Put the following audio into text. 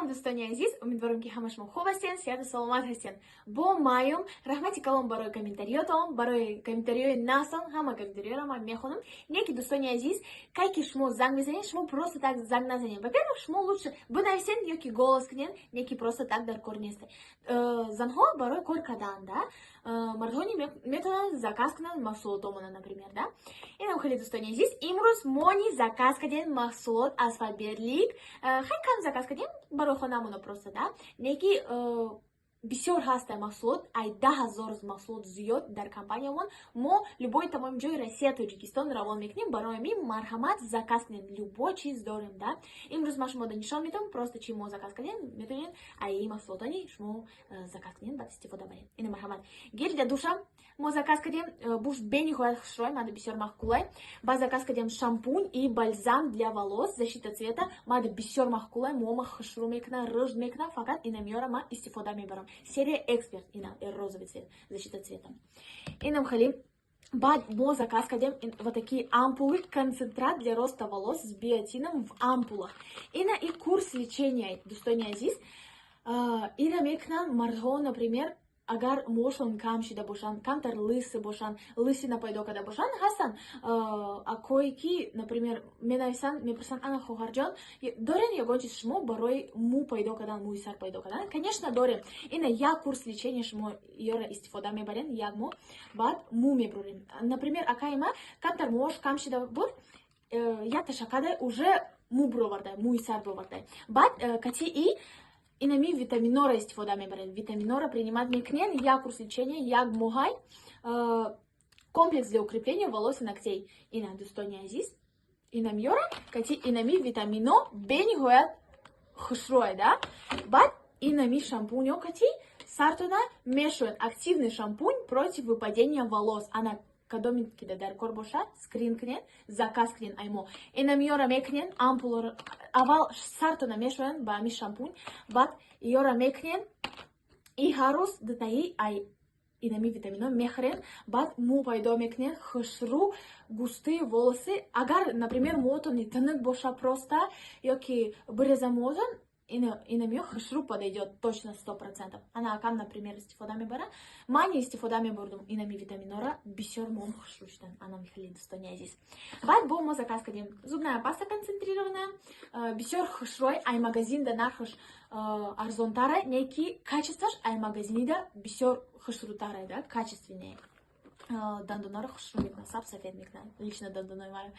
Салом, дӯстони азиз! Умедворам, ки ҳама шумо хуб ҳастен, сиҳату саломат ҳастен. Бо маем. Раҳмати калон барои комментариётон, барои комментариёи настон. Ҳама комментариёро ман мехонам. Не ки, дӯстони азиз, кай ки шумо занг мезанед, шумо просто так занг назанед. Во-первых, шумо лучше бинависен ё ки голос кунен, не ки просто так дар кор нест. Занҳо барои кор кардан, да, мардҳони метавонанд заказ кунанд маҳсулотомона, например, да. Инам хеле, дӯстони азиз, имрӯз мо ни заказ кардем маҳсулот аз Фаберлик. Хеле кам заказ кардем барои хонамона просто, да, неки бисёр ҳаста маҳсулот, ай 10 000 маҳсулот зиёд дар компаниямон. Мо любой тамоми ҷои Россия, Тоҷикистон равон мекунем. Барои ми марҳамат, заказ кунед, любой чиз дорем, да. Имрӯз ман шумода нишон медиҳам просто, чи мо заказ кардем. Метавонед ай маҳсулотони шумо заказ кунед, баъд истифода баред. Ина, марҳамат, гель для душа мо заказ кардем, буш бениҳоят хушрӯй, мада бисёр маъқулай. Баъд заказ кардем шампунь и бальзам для волос, защита цвета, мада бисёр маъқулай, мӯома хушрӯ мекунад, рыж мекунад. Фақат инамиёра ман истифода мебарам, серия Эксперт, ина розовый цвет, защита цвета. Инам хеле. Баъд мо заказ кардем вот такие ампулы, концентрат для роста волос с биотином в ампулах. Ина и курс лечения, дӯстони азиз, ина мекунанд мардҳо, например, агар мӯшон кам шида бошанд, камтар лысый бошанд, лысина пайдо карда бошанд. Ҳастанд акое ки, например, менависанд, мепурсанд: «Ана, хоҳарҷон, дорем ягон чиз шумо барои мӯ пайдо кардан, мӯи сар пайдо кардан?» Конечно, дорем. Ина як курс лечения, шумо ёра истифода мебарем як моҳ, баъд мӯ мебурем. Например, акаи ма камтар мӯош кам шида буд, як ташаккада уже мӯ буроварда, мӯи сар буроварда. Баъд кати и инами витаминора истифода мебаред, витаминора принимать мекунен, як курс лечения як моҳай, комплекс для укрепления волос и ногтей. Ина, дӯстони азиз, инамиёра кати инами витамино бениҳоят хушрӯй, да. Баъд инами шампуньо кати сартона мешояд, активный шампунь против выпадения волос. Ана, кадоме ки дар кор бошад, скрин кунед, заказ кунед. Аймо инамиёра мекунен, ампуларо аввал сартона мешоянд ба ами шампунь, баъд иёра мекунен и ҳар рӯз дутаи ай инами витамино мехӯрен, баъд мӯ пайдо мекунен, хушрӯ, густые волосы. Агар, например, мӯотон тинук боша просто ё ки биреза мӯотон, инамиё хушрӯ подойдет точно, 100%. Ана, акам, например, истифода мебара, ман истифода мебурдум инами витаминора, бисёр мӯом хушрӯ шудан. Ана михали, дӯстони азиз. Баъд бо мо заказ кардем зубная паста концентрированная, бисёр хушрӯй, ай магазинда нархаш арзонтара, не ки качествош ай магазинида бисёр хушрӯтара, да, качественнее. Дандонҳоро хушрӯ мекунад, саб сафед мекунад, лично дандонои мара.